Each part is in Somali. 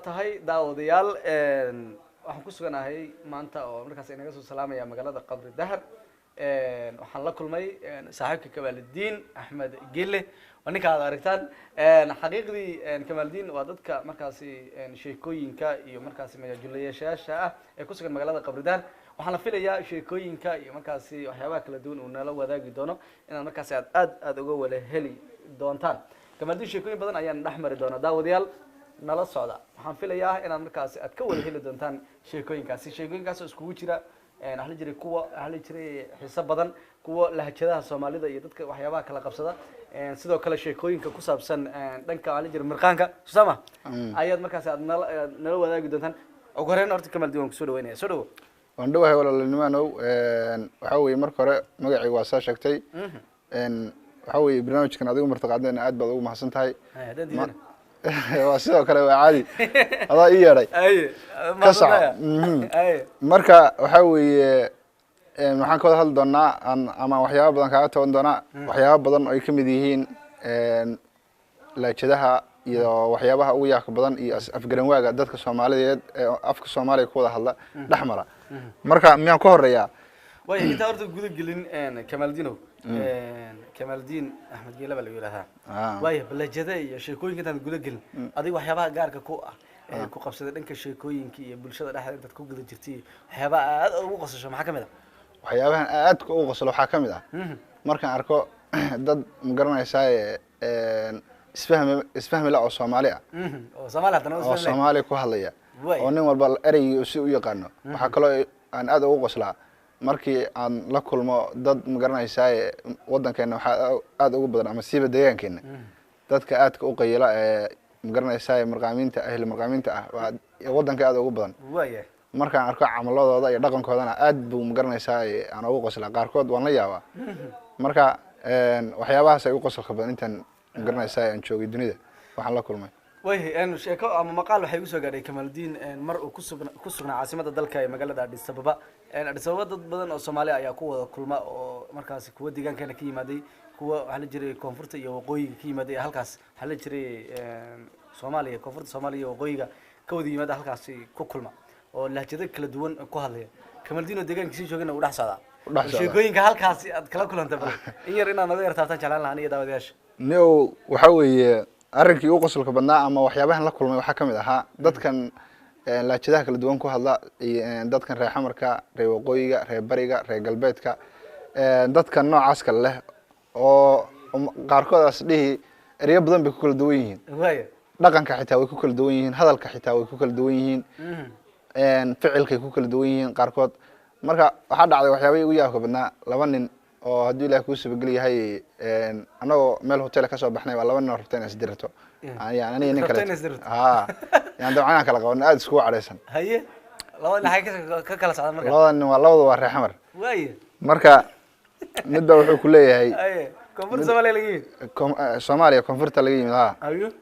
Tahay daawadayaal, waxaan ku suganahay maanta oo markaas inaga soo salaamaya magaalada Qabri Dahar. Waxaan la kulmay saaxiibka Kamaaludiin Axmed Gelle, waa ninka aad aragtaan. Xaqiiqdii Kamaaludiin waa dadka markaasi sheekooyinka iyo markaasi majaajulayaasha ah ee kusugan magaalada Qabri Dahar. Waxaan la filayaa sheekooyinka iyo markaasi waxyaabaha kala duwan uu nala wadaagi doono inaad markaasi aad aad aada uga wada heli doontaan. Kamaaludiin sheekooyin badan ayaan dhex mari doonaa. Daawadayaal, nala socda. Waxaan filayaa inaad markaasi aad ka wada heli doontaan sheekooyinkaasi, sheekooyinkaas oo iskugu jira waxaa la jiray kuwa waxaa la jiray xiiso badan, kuwa lahjadaha Soomaalida iyo dadka waxyaabaha kala qabsada, sidoo kale sheekooyinka ku saabsan dhanka waxaa la jiray mirqaanka susama ayaad markaasi aad nala aad nala wadaagi doontaan. Ugu horeyn horta Kamal Diwan kusoo dhaweynaya, soo dhawo. Waan dhowahay walaalnimaanow. Waxaa weeye marka hore magacayga waa saa sheegtay. Waxaa weeye barnaamijkan adigu martiqaadeen, aad baad ugu mahadsan tahay. Haddaan diidana? Waa sidoo kale, waa caadi, adaa ii yeedhay. Aye. Ka soco. Marka waxaa weeye waxaan ka wada hadli doonaa ama waxyaaba badan kaaga taban doonaa, waxyaaba badan oo ay kamid yihiin laajadaha iyo waxyaabaha ugu yaabka badan iyo afgaranwaaga dadka Soomaaliyeed ee afka Soomaaliya ku wada hadla dhex mara. Marka miyaan ka horeeyaa? Way intaa horta guda gelin Kamaldinow, Kamaaldiin Axmed Geele baa lagu yidhahdaa. Waaya, balajada iyo sheekooyinka intaan guda gelin, adiga waxyaabaha gaarka ku ah ee ku qabsaday dhanka sheekooyinka iyo bulshada dhexdeeda intaad ku guda jirtay, waxyaabaha aad ugu qosasho maxaa kamid ah? Waxyaabahan aadka ugu qoslo waxaa ka mid ah markaan arko dad, ma garanaysaa, isfahmi isfahmi la oo Soomaali ah. Oo Soomaali haddana oo isfahmi. Soomaali ku hadlaya oo nin walba ereygii si u yaqaano. Waxaa kaloo aan aad ugu qoslaa markii aan la kulmo dad, ma garanaysaa, waddankeena waxaa aad ugu badan ama siiba deegaankeena dadka aadka u qayila ee, ma garanaysaa, marqaamiinta, ahli marqaamiinta ah waa waddanka aad ugu badan. Markaan arko camaladooda iyo dhaqankoodana aad buu, ma garanaysaa, aan ugu qoslaa. Qaarkood waan la yaabaa. Marka waxyaabahaas ay u qosolka badan intaan, ma garanaysaa, aan joogay dunida waxaan la kulmay. Way sheeko ama maqaal waxay usoo gaadhay Kamaaldiin mar uu ku sugnaa caasimada dalka ee magaalada Addis Ababa. Addis Ababa dad badan oo Soomaali ayaa ku wada kulma oo markaasi kuwa deegaankeena ka yimaaday, kuwa waxaa la jiray koonfurta iyo waqooyiga ka yimaaday. Halkaas waxaa la jiray Soomaaliya, koonfurta Soomaaliya iyo waqooyiga ka wada yimaada halkaasi ku kulma oo lahjado kala duwan ku hadlaya. Kamaaldiin oo deegaankiisii joogana uu dhex socdaa. U dhex socdaa. Sheekooyinka halkaasi aad kala kulantay bal in yar inaad naga yar taabtaan jeclaan lahaa aniga daawadayaasha. Nio, waxaa weeye arrinkii ugu qosolka badnaa ama waxyaabahan la kulmay waxaa ka mid ahaa dadkan laajadaha kala duwan ku hadla iyo dadkan reer Xamarka, reer waqooyiga, reer bariga, reer galbeedka, dadkan noocaas kale leh oo qaarkood dhihi ereyo badan bay ku kala duwan yihiin. Dhaqanka xitaa way ku kala duwan yihiin, hadalka xitaa way ku kala duwan yihiin, ficilkay ku kala duwan yihiin qaarkood. Marka waxaa dhacday waxyaabahii ugu yaabka badnaa, laba nin oo hadduu Ilaah kuu sabagel yahay annagoo meel hotel ka soo baxnay waa laba nin oo rabta inay isdirto. Yani aniga nin Rabta kale inay isdirto? Ha, yani dabcan inaan kala qabano aada iskugu cadhaysan. Haye, laba dhinac ka kala socda marka? Labada nin waa labada waa reer Xamar. Marka mid baa wuxuu ku leeyahay Haye, koonfurta Soomaaliya laga yimid. Soomaaliya koonfurta laga yimid ha.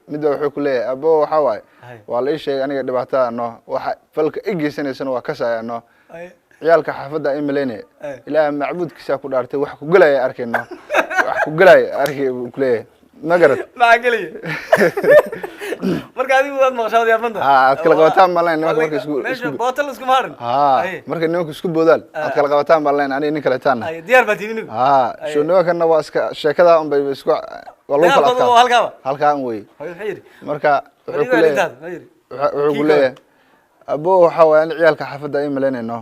Mid baa wuxuu ku leeyahay, abo waxaa waaye waa la ii sheegay aniga dhibaatada no waxa falka i geysanaysana waa kasaya no ciyaalka xaafadda i malaynaya. Ilaah macbuudkiisaa ku dhaartay, wax ku gelaya arkayno, wax ku gelaya arkay buu kuleeyahay, ma garad? Maxaa gelaya marka? Adigu waad maqashaa, waad yaabanta. Ha, aad kala qabataan baan leenahay nimanka marka isku meesha isku bootal iskuma harin. Ha, marka nimanka isku boodaan aad kala qabataan baan leenahay aniga nin kaletaana. Haye, diyaar baa tihin inigu. Ha, sho nimankanna waa iska sheekada un bay isku waa lagu kala dagaalkooda waa adkaa halkaaba. Halkaa un wey. Haye, maxay yidhi? Marka wuxuu weli ku waa leeyahay intaas maxay yidhi? Wuxuu Kii ku kale? leeyahay, abo waxaa waaye ani ciyaalka xaafadda ay malaynayno.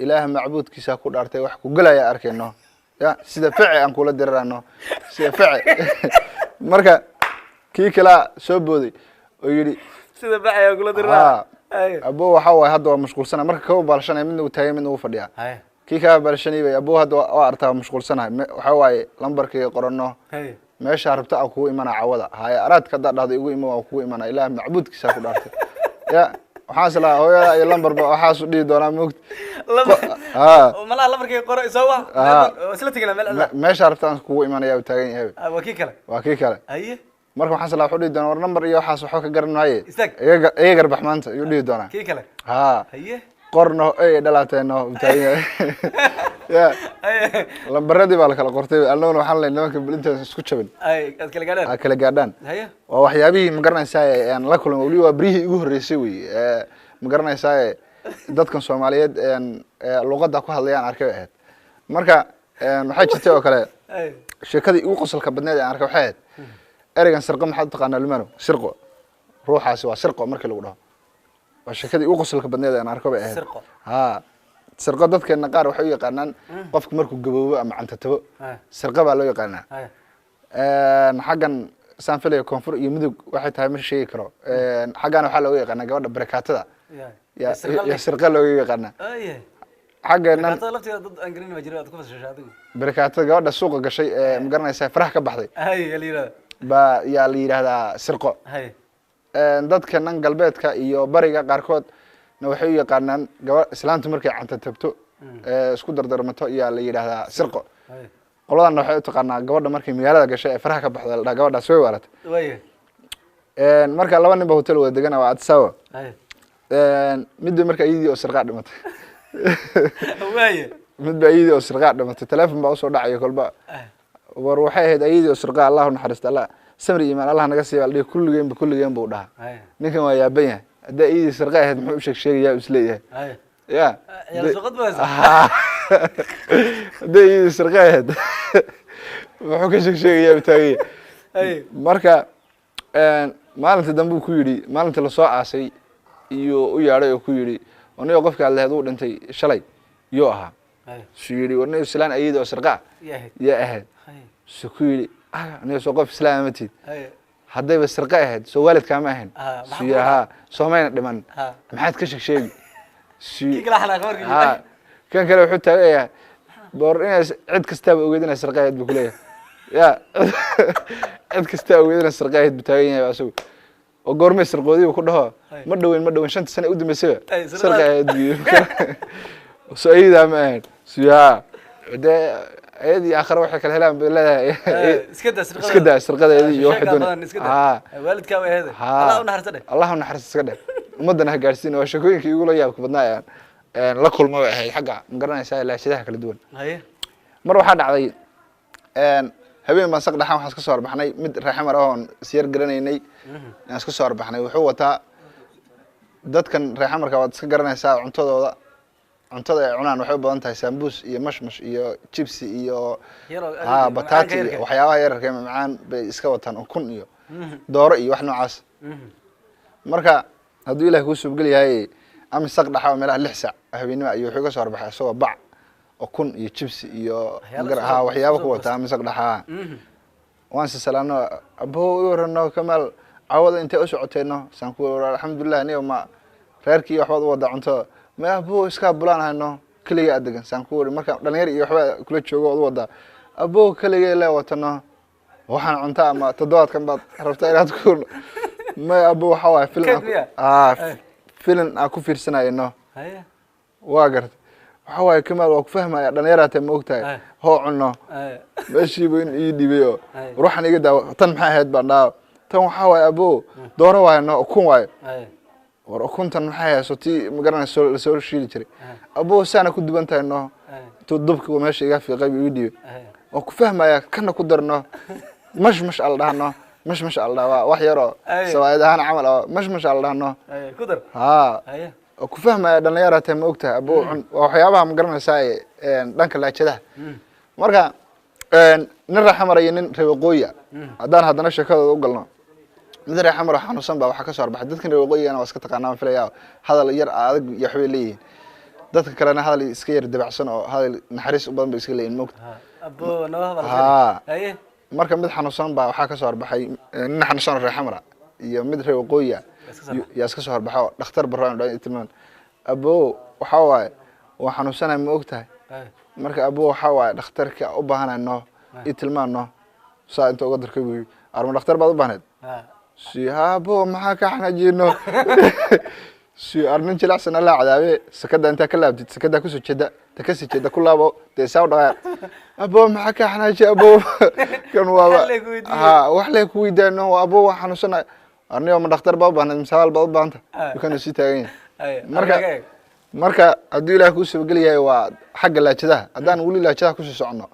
Ilaah macbuudkiisa ku dhaartay, wax ku gelaya arkayno ya sida fece aan kula dirirano sida fece. Marka kii kalaa soo booday oo yidhi sida baxaya kula diraa. Abo waxaa waaye hadda waa mashquulsanahay. Marka kaba baalshanaya, midna uu taagay, midna uu fadhiyaa. Kii kaa baalshanayay bay, abo hadda waa artaa waa mashquulsanahay. Waxaa waaye lambarkayga qorano. Meeshaa rabta a kugu imanaa cawada. Haya, araadka haddaad dhahdo igu ima, waa kugu imanaa. Ilaah macbuudkiisa ku dhaartay ya waxaan is lahaa hooyada iyo lambarba waxaasu dhihi doonaa moogta. Ha. Malaha lambarkay qoro isoo wax. Isla tegina meel alla. Meeshaa rabta aan kugu imanaya uu taagan yahay. Waa kii kale. Waa kii kale. Marka waxaan is lahaa wuxuu dhihi doonaa war nambar iyo waxaas waxba ka garan maaye. Istaag. Iga garbax maanta ayuu dhihi doonaa. Kii kale. Ha. Qorno ey dhalaateeno taagan yahay ya. Haye. Lambaradii baa la kala qortay. Annaguna waxaan leyn nimanka intaas isku jabin Ay aad kala gaadhaan. Aa kala gaadhaan. Haye. Waa waxyaabihii, ma garanaysaa, aan la kulmay. Weliba waa beryihii igu horreysay wey, ma garanaysaa, dadkan Soomaaliyeed luqadda ku hadlayaan arkay bay ahayd. Marka waxaa jirtay oo kale Ay. sheekadii igu qosolka badneed ee aan arkay waxay ahayd ereygan sirqo. Maxaad u taqaanaa, Lumano? Sirqo, ruuxaasi waa sirqo markii lagu dhaho, waa sheekadii igu qosolka badneed ee aan arko bay ahayd. Sirqo. Ha, sirqo dadkeena qaar waxay u yaqaanaan qofku markuu gaboobo ama cantatabo. Sirqo baa loo yaqaanaa. Haye. Xaggan saan filaya Koonfur iyo Mudug waxay tahay ma sheegi karo. Xaggan waxaa looga yaqaanaa gabadha barakatada. Ya. Ya. Sirqo. Ya, sirqo looga yaqaanaa. Haye. Xaggeennan Barakatada lafteeda dad aan garanin baa jira, aad ku fasashay adigu. Barakatada gabadha suuqa gashay ee, ma garanaysaa, faraha ka baxday Haye, yaa la yidhahda. baa yaa la yidhaahdaa sirqo. Haye. Dadkanan galbeedka iyo bariga qaarkood na waxay u yaqaanaan gaba islaantu markay cantatabto ee isku dardarmato yaa la yidhaahdaa sirqo. Haye. Qoladanna waxay u taqaanaa gabadha markay magaalada gashay ee faraha ka baxdo, la dhaha gabadhaas way waalatay. Waaye. Marka laba nin ba hotel wada degana, waa Addis Ababa. Haye. Midba marka iyadii oo sirqaa dhimatay. Waaye. Midba iyadii oo sirqaa dhimatay, teleefon baa usoo dhacaya kolba. War waxay ahayd ayadii oo sirqaa, Allahu naxariista, Allah samri iimaan Allah naga siiya, la dhihi kulligeenba kulligeen buu dhahaa. Haye. Ninkan waa yaaban yahay, haddii iyadii sirqa ahayd muxuu u sheeg sheegayaa, isleeyahay Haye. Ya. Ciyaal suuqad baa haysa. Haddii iyadii sirqa ahayd muxuu ka sheeg sheegayaa, taagaya. Haye. Marka maalinta dambe uu ku yidhi, maalinta lasoo aasay iyo u yeedhay oo ku yidhi, anigoo qofka aad lahayd uu dhintay shalay yuu ahaa? Haye. Su yidhi, war nin islaan ayadii oo sirqa ah Yahay. yaa ahayd. Haye. Su ku yidhi, ah, aniga soo qof islaama ma tihid? Haye. Haddayba sirqa ahayd soo waalidkaa ma ahayn? Ah, maxaa Su ku yidhi, haa, soomayna dhiman? Ha. Maxaad ka sheeg sheegi? Kii kala xanaaqay markii. Ha, kan kale wuxuu taagayaa boor inay cid kastaaba ogeed inay sirqa ahayd buu kuleeyahay. Ya, cid kastaa ogeed inay sirqa ahayd buu taagan yahay asagu, oo goormay sirqoodiba ku dhaho. Ay. Ma dhoweyn, ma dhoweyn, 5-ta sane u dambeysaba Ay, sirqa. Sirqa ahayd buu yidhi. So iyadaa ma ahayn suyaa dee ayadii aakhare waxay kala helaan bay leedahay. Iska daa sirqada. Iska daa sirqadeedii iyo waxay Sheekaa doonay. badan iska daa. Waalidkaa way ahayd. Allah u naxariisto dheh. Allah u naxariisto iska dheh, ummaddana ha gaadhsiin. Waa sheekooyinkii igula yaabka badnaa ee aan la kulma bay ahayd xagga, ma garanaysaa, laashadaha kala duwan. Haye. Mar waxaa dhacday habeen baan saq dhaxan waxaan iska soo arbaxnay mid reexamar ah oon isyar garanaynay aan iska soo arbaxnay. Wuxuu wataa, dadkan reexamarka waad iska garanaysaa cuntadooda, cuntada ay cunaan waxay u badan tahay sambuus iyo mashmash iyo jibsi iyo Yaro, ha, macaanka bataati iyo yarka. Waxyaabaha yararka ee macaan bay iska wataan, ukun iyo dooro iyo wax noocaas. Marka hadduu Ilaah kuu suurgel yahay ama saq dhaxa oo meelaha 6 saac habeenimo ayuu wuxuu ka soo arbaxay isagoo bac ukun iyo jibsi iyo Waxyaalo ha, waxyaabo ku soo wataa ama saq dhaxa. Waan si salaamno, abo i warano Kamaal, cawada intee u socotayno? Saan ku war, alxamdulilah, aniga ma reerkii waxbaad u wadaa cuntada? Ma abo, iskaa bulaan hayno, keliga aad degan. Saan ku wari, marka dhalinyar iyo waxba kula joogo ood u wadaa? Abo, keligay lee watano, waxaan cunta ama toddobaadkan baad rabtaa inaad ku? May abo, waxa waaye film Keyd miya? Ah, film aan ku fiirsanayno. Haye. Waa gartay, waxa waaye Kamaal, waa ku fahmaya, dhalinyaraa ma ogtahay. Hoo cunno. Haye. Meeshiibu in ii dhibay oo Ay. ruuxan iga daawo, tan maxay ahayd baan dhaha. Tan waxaa waaye abo dooro waaye, no, ukun waaye. Haye. War ukuntan maxay hayso, tii ma garanayso lasoo shiili jiray abo, saana ku duban tahay, no. Haye. Intuu dubka meesha iga fiiqay buu ii dhiibay. Haye. Waa ku fahmaya, kana ku darno, mashmash al dhahno, mashmash al dhaha, waa wax yaroo Ay. sawaayad ahaan camal oo mashmash al dhahno. Haye, ku dar. Haa. Haye. Waa ku fahmaya, dhalinyaraa tahay ma ogtahay abo, cun. Waa waxyaabaha, ma garanaysaa, ee dhanka laajadaha. Marka nin reexamar iyo nin reer waqooyi ah haddaan haddana sheekadooda u galno, mid reexamar oo xanuunsan baa waxaa ka soo arbaxay. Dadkan reer waqooyigana waa iska taqaanaa waan filayaa, hadal yar adag iyo waxbay leeyihiin, dadka kalena hadal iska yar dabacsan oo hadal naxariis u badan bay iska leeyihin, moogta. Ha, abo noo hadal. Haa. Haye. Marka mid xanuunsan baa waxaa ka soo arbaxay nin xanuunsan oo reexamar ah iyo mid reer waqooyi ah Iska soo yaa iska soo horbaxa oo dhakhtar baraan dhan tilmaan. Abo, waxaa waaye waa xanuunsanahay ma ogtahay? Haye. Marka abo, waxaa waaye dhakhtarka u baahanay, no, ii tilmaan, no. Saa inta uga darkay buu yidhi, arma dhakhtar baad u baahneed? Ha. Si abo maxaa ka xanaajino? Si arnin jilicsan alla cadaabe, sakada intaa ka laabtid, sakadaa kusoo jeeda ta kasii jeeda ku laabo, dee saa u dhaqaaq. Abo maxaa ka xanaajiy abo, kan waaba Wax lee ku weydiiyey. Ha, wax lee ku weydiiyano, abo waa xanuunsanahay. Arniyo ma dhakhtar baa u baahneed mise haal baad u baahanta? Ah. Dukanu sii taagan yahay. Haye. Marka Marka Marka hadduu Ilaah kuu sabagel yahay, waa xagga laajadaha. Haddaan weli laajadaha kusii soconno,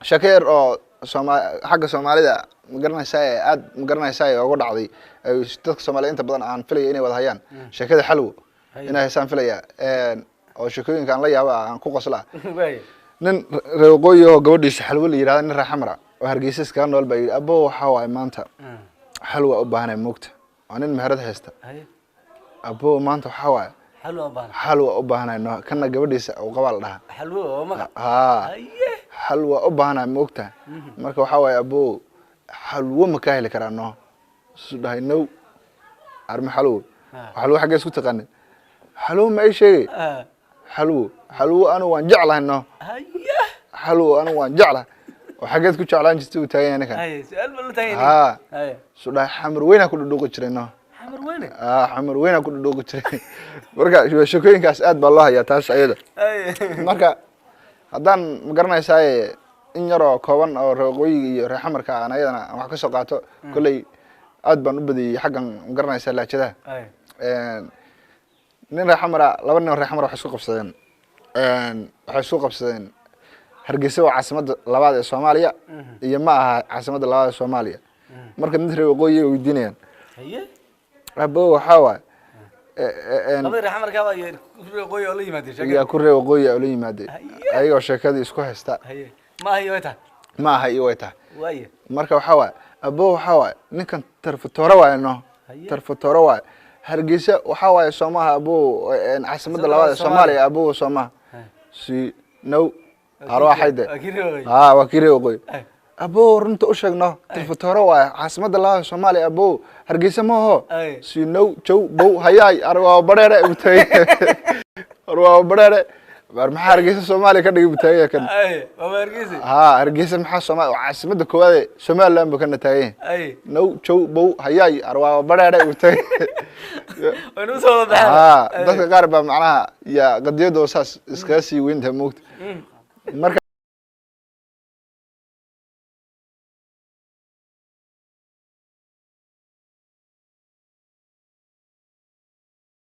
sheeko yar oo sooma xagga Soomaalida, ma garanaysaa, aad, ma garanaysaa, uga dhacday, ay dadka Soomaalida inta badan aan filaya inay wada hayaan, sheekada xalwo inay haysaan filaya, oo sheekooyinka aan la yaaba, aan ku qosla. Nin reer waqooyi oo gabadhiisa Xalwo la yidhahda, nin reer Xamara oo Hargeysa iskaga nool baa yidhi: "Abo, waxaa waaye maanta xalwa u baahanay." Moogta, waa nin meherad haysta. "Abo, maanta waxaa waaye xalwo aan baahna." "Xalwa u baahanay." No kana gabadhiisa uu qabaa la dhahaa. Xalwo oo magac. Haa. "Xalwa u baahanay." Moogta, marka waxaa waaye: "Abo, xalwo ma kaa heli karaa?" No su dhahay: "Now, arma xalwo? Xalwo xaggee isku taqaanin? Xalwo ma ii sheegay?" "Xalwo, xalwo anu waan jeclahay." No. "Xalwo anu waan jeclahay." "Oo xaggeed ku jeclaan jirtay?" Uu taagan yahay ninkan. Haye, su-aal ba la taagan. Haa. Su dhahay: "Xamar weynaa ku dhudhuuqi jiray." No. Xamar weyne. Aa, xamar weynaa ku dhudhuuqi jiray. Marka sheekooyinkaas aad baa loo hayaa taas ayada. Marka haddaan, ma garanaysaaye, in yaroo kooban oo reer waqooyiga iyo reer Xamarka aan ayadana aan wax ka soo qaato, kolley aad baan u badiyey xaggan, ma garanaysaa, laajadaha. Nin reer Xamara, laba nin oo reer Xamara waxay isku qabsadeen Hargeysa waa caasimadda labaad ee Soomaaliya iyo ma aha caasimadda labaad ee Soomaaliya. Marka mid reer waqooyiga weydiinayaan: "Abo, waxaa waay Labadii reer Xamarka baa iyo reer waqooyi oo la yimaadeen sheekada. Yaa ku reer waqooyi oo la yimaaday, ayagoo sheekadii isku haysta. Ma ahayo way tahay. Ma aha iyo way tahay. Waaye. Marka waxaa waaye: "Abo, waxaa waaye ninkan tarfatoore waaye." No. "Tarfatoore waaye. Hargeysa waxaa waaye soomaha, abo, caasimadda labaad ee Soomaaliya, abo, soomaha?" Si now arwaaxayde. Waa kii reer waqooyi. Haa, waa kii reer waqooyi. "Abo, runta u sheegno, tarfatoore waaye, caasimadda labaad ee Soomaaliya, abo, Hargeysa ma aho." Si now jow bow hayaay, arwaa bareere butaagay, arwaa bareere. War maxaa Hargeysa Soomaaliya ka dhigay butaagaya kan? Waaba Hargeysa. Haa, Hargeysa maxaa Soomaaliya, waa caasimadda koowaad ee Somaliland buu kana taagan yahay. Now jow bow hayaay, arwaa bareere butaagay. Waynu usoo wada baxeen. Haa, dadka qaar baa macnaha yaa qadiyadoo saas iskaga sii weyntahay, moogta. Marka